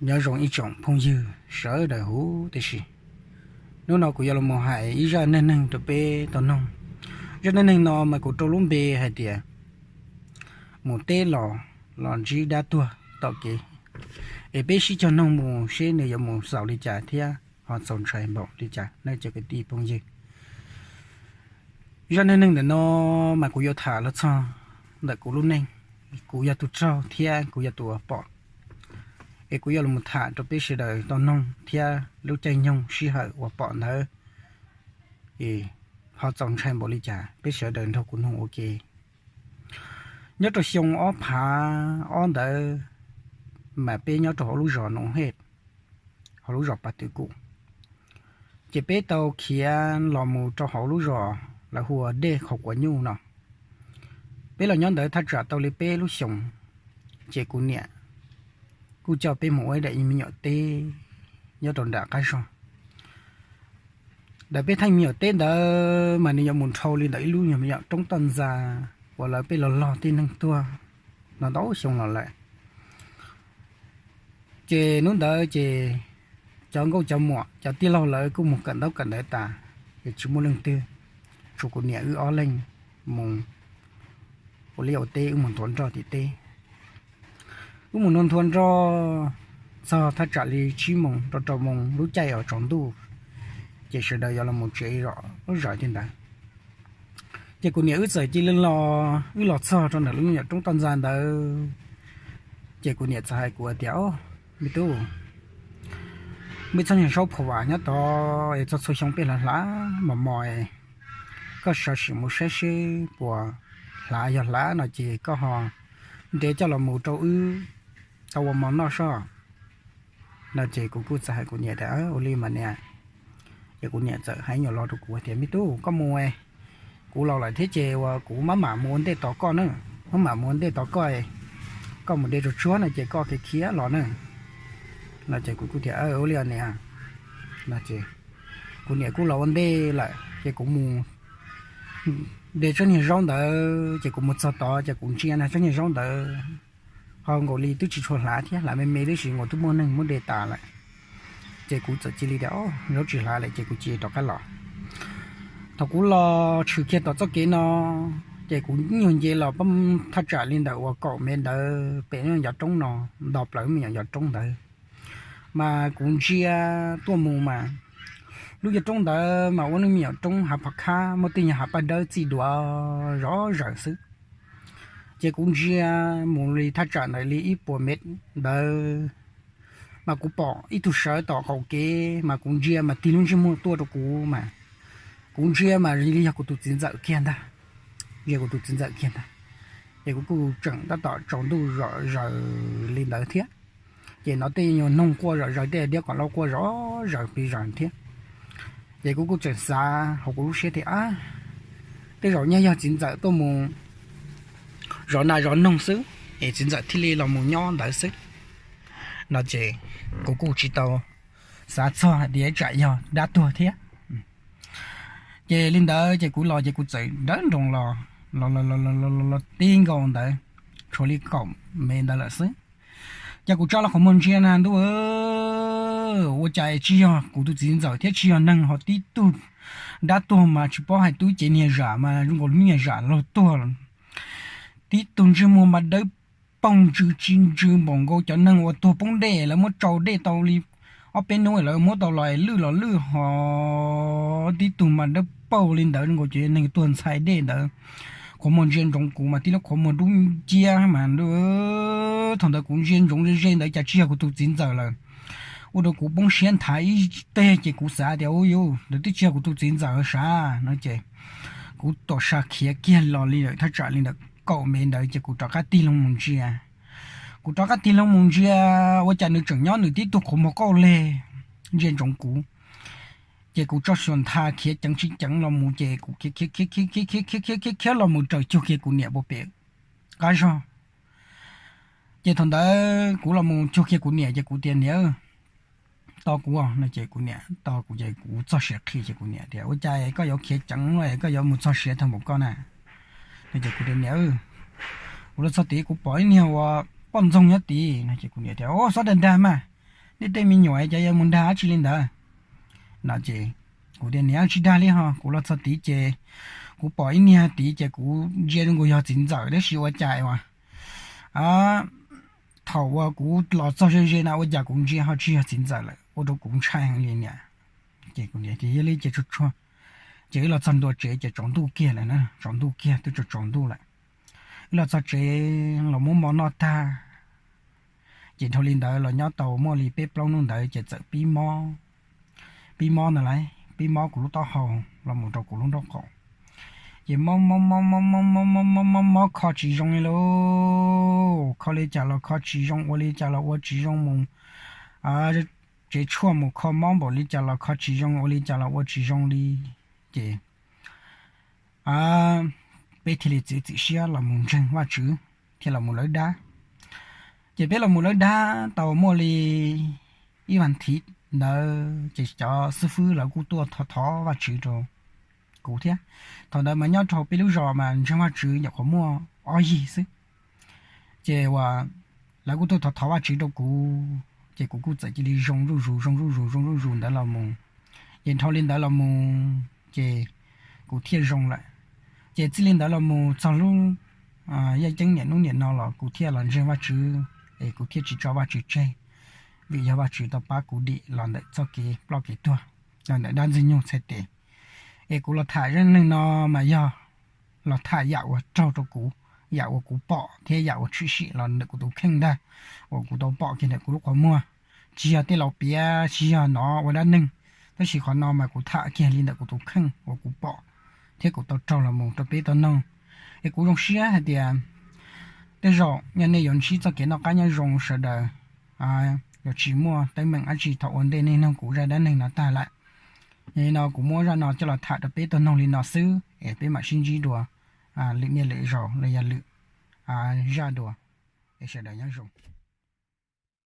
Nyob zoo ib tsoom phooj ywg sawv daws huv tib si. Hnub no kuv yuav los mus hais ib zaj neej neeg rau peb tau noog. Zaj neej neeg no mas kuv rau lub npe hais tias mus teb los, los ntsib dab tuag tom kev. Es peb sib cog noog mus seb nws yuav mus xaus li cas thiab ho txaus ntshai npaum li cas nawb cov kwv tij phooj ywg. Zaj neej neeg ntawm no mas kuv yuav tham los txog ntawm kuv lub neej. Kuv yog tus raug thiab kuv yog tus uas pom. Es kuv yuav los tham rau peb sawv daws tau noog thiab lub caij nyoog sij hawm uas pom ntawd ho txaus ntshai npaum li cas, peb sawv daws nrog kuv noog ua ke. Nyob rau xyoo ob phav ob ntawd mas peb nyob rau hauv lub zos Noov Hej, hauv lub zos Pas Twv Kum. Ces peb tau khiav los mus rau hauv lub zos lawv hu ua Dej Qhov Kuav Nyuj no. Peb los nyob ntawd thaj tsam tau li peb lub xyoos, ces kuv niam kuj coj peb mus ua ib daim me nyuam teb nyob rau nram qab zog. Ntawm peb thaj me nyuam teb ntawd mas nws yuav mus dhau li ntawm ib lub nyuag me nyuam roob toj ntxa uas lawv peb los log tej neeg tuag no ntau xyoo los lawm. Ces hnub ntawd ces cov nkauj cov muam cov tij laug lawv kuj mus kawm ntaub kawm ntawv tas, ces tsis muaj leej twg, tshuav kuv niam wb ob leeg mus ua liaj ua teb, wb mus nthua nroj tim teb. Wb mus nthua nroj txog thaj tsam li tsib moos rau rau moos lub caij uas tsaus ntuj, ces sawv daws yuav los mus tsev zom zaws tiag ntawd. Ces kuv niam wb txawm cia li los, wb los txog rau ntawm lub nyuam roob toj ntxa ntawd, ces kuv niam txawm hais kuv tias, O, me tub, peb txhob niag saub pha vas nyob tod es txog txhua xyoo peb hlav hlav mos mos, koj sawv sim mus saib seb puas hlav, yog hlav no ces koj ho nres coj los mus rau wb tau ua mov noj soj no. Ces kuv kuj txawm hais kuv niam tias, Ua li mas niam. Ces kuv niam txawm hais nyuam lo rau kuv tias, Me tub, koj mus, kuv laus lawm thiab ces uas kuv maj mam mus ua ntej tos koj na, maj mam mus ua ntej tos koj, koj mus de tsuag tsuag no ces koj khiav khiav los na. No ces kuv kuj tias, Ua li niam. No ces kuv niam kuj los ua ntej lawm ces kuv mus de tsob niag zaub ntawd, ces kuv mus txog tod ces kuv ntsia na tsob niag zaub ntawd ho nkaus li twb tsis tshua hlav thiab, hlav me me tib si, nkaus twb muaj neeg muab de tas lawm. Ces kuv txawm cia li tias, Zaub tsis hlav lawm, ces kuv cia li rov qab los. Thaum kuv los tshwm kiag tom txoj kev no, ces kuv nyuag nce los thaj tsam li ntawm uas kaum mev ntawd pem lub ncov roob no, nto plaws me nyuam ncov roob ntawd, mas kuv ntsia tuaj mus mas lub ncov roob ntawd mas ua lub me nyuam roob hav phov khab, muaj tej nyuag hav paj dawb txij duav zom zaws xwb. Ces kuv ntsia mus li thaj tsam ntawd li ib puas mev ntawd, mas kuv pom ib tug sawv tom qaum kev, mas kuv ntsia mas tig lub ntsej muag tuaj rau kuv mas, kuv ntsia mas li yog kuv tus txiv ntxawm kiag ntag, yog kuv tus txiv ntxawm kiag ntag. Ces kuv kuj tseem tab tom tsaus ntuj zom zaws li ntawd thiab, ces hnov tej nyuag noog quaj zom zaws, tej diab qos lauj quaj zom zaws plig zom thiab. Ces kuv kuj tseem xav hauv kuv lub siab tias, Tej zaum nyaj yog txiv ntxawm tuaj mus zov nas zov noog xwb, es txiv ntxawm thiaj li los mus nyob ntawd xwb. No ces kuv kuj tsis tau xav txog hais tias tsam yog dab tuag thiab. Ces li ntawd ces kuv los ces kuv txawm nrawv nroos los, los los los los los los tib nkaus ntawd, tshuav li kaum mev ntawd lawm xwb. Ces kuv tso los qhov muag ntsia na ntuj, ua cas tsis yog kuv tus txiv ntxawm thiab tsis yog neeg, ho tib tug dab tuag mas tsis paub hais tub cev niag zam mas zoo nkaus niag zam laug tuag. Tib tug ntsej muag mas dawb paug ntsws tsis ntsws npaum nkaus cov neeg uas tuag poob dej lawv muab tsau dej tau li ob peb hnub lawv muab tau los lwj los lwj ho tib tug mas dawb paug li ntawd zoo nkaus cov neeg tuag ntxhais dej ntawd. Qhov muag ntsia ntsoov kuv mas tib lub qhov muag dub nciab mas, thaum ntawd kuv ntsia ntsoov ze ze ntawd cas tsis yog kuv tus txiv ntxawm lawm. Ua rau kuv poob siab nthav ib teg ces kuv xav tias, Ua yus, ntawd twb tsis yog kuv tus txiv ntxawm sav no ces kuv tuam sa khiav kiag los li ntawm thaj tsam li ntawm kaum mev ntawd ces kuv rov qab tig loo mus ntsia. Kuv rov qab tig loo mus ntsia, ua cas nws tseem nyob nws tib tug qhov muag qauj leg ntsia ntsoov kuv. Ces kuv tso xyuas ntha khiav ceev tsis ceev los mus ces kuv khiav khiav khiav khiav khiav khiav khiav khiav khiav los mus raws cuag kiag kuv niam puag pem qab zog. Ces thaum ntawd kuv los mus cuag kiag kuv niam ces kuv tias, Niam, tos kuv no ces kuv niam tos kuv ces kuv txog siav qhi ces kuv niam tias, Ua cas koj yuav khiav ceev no, koj yuav mus txog siav tag npaum koj na? No ces kuv tias, Niam, kuv los txog tid kuv pom ib niag ua poj ntxoog nyob tid. No ces kuv niam tias, Au, xob dag dag mas, nej tej me nyuam cov yuav mus dag dab tsi li ntawd no ces kuv tias niam, tsis dag li ho, kuv los txog tid ces kuv pom ib niag tid ces kuv ntsia zoo nkaus yog txiv ntxawm tab sis ua cas uas thaum uas kuv los txog ze ze no ua cas kuv ntsia ho tsis yog txiv ntxawm lawm, ua rau kuv ntshai heev li niam. Ces kuv tias yog li ces tsuag tsuag, ces wb los txog ntua tsev ces tsaus ntuj kiag lawm na, tsaus ntuj kiag twb tsaus tsaus ntuj lawm. Wb los txog tsev los muab mov noj tag, ces dhau li ntawd los nyob tau muaj li peb plaub hnub ntawd ces txawm pib mob, pib mob ntag lauj, pib mob kuv lub taub hau los mus rau kuv lub nraub qaum. Ces mob mob mob mob mob mob mob mob mob kho tsis zoo li lauj, kho li cas los kho tsis zoo, ua li cas los ua tsis zoo, mus tsev tshuaj mus kho mob npaum li cas los kho tsis zoo, ua li cas los ua tsis zoo li. Ces peb thiaj li txiav txim siab los mus ntseeg Vajtswv, thiaj los mus lawb dab. Ces peb los mus lawb dab tau muaj li ib vas thiv ntawd ces cov xib fwb lawv kuj tuaj thov thov Vajtswv rau kuv thiab. Thaum ntawd mas nyob rau peb lub zos mas ntseeg Vajtswv nyuam qhuav muaj ob yig xwb. Ces uas lawv kuj tuaj thov thov Vajtswv rau kuv, ces kuv kuj txawm cia li zoo zuj zus zoo zuj zus zoo zuj zus ntawd los mus. Ces dhau li ntawd los mus ces kuv thiaj zoo lawm. Ces txij li ntawd los mus txog lub yaj ceeb niaj hnub niam no los kuv thiaj los ntseeg Vajtswv es kuv thiaj tsis tso Vajtswv tseg, vim yog Vajtswv tau pab kuv dim los ntawm txoj kev ploj kev tuag, los ntawm dab ntxwg nyoog txhais tes. Es kuv los tham zaj neeg no mas yog los tham yam uas raug rau kuv, yam uas kuv pom thiab yam uas tshwm sim los ntawm kuv tus kheej ntag, uas kuv tau pom kiag ntawm kuv lub qhov muag. Tsis yog tej laus piav, tsis yog hnov ua dab neeg, tab sis qhov no mas kuv tham kiag li ntawm kuv tus kheej uas kuv pom thiab kuv tau raug los mus rau peb tau noog. Es kuv zoo siab hais tias tej zaum yog nej yuav ntsib txoj kev noj qab nyob zoo sawv daws, yuav tsis muaj teeb meem dab tsi thaum ua ntej nej noog kuv zaj dab neeg no tag lawm. Yog li no kuv muab zaj no coj los tham rau peb tau noog li no xwb es peb mam sib ntsib dua lwm niaj lwm zaus los yog lwm zaj dua. Es sawv daws nyob zoo.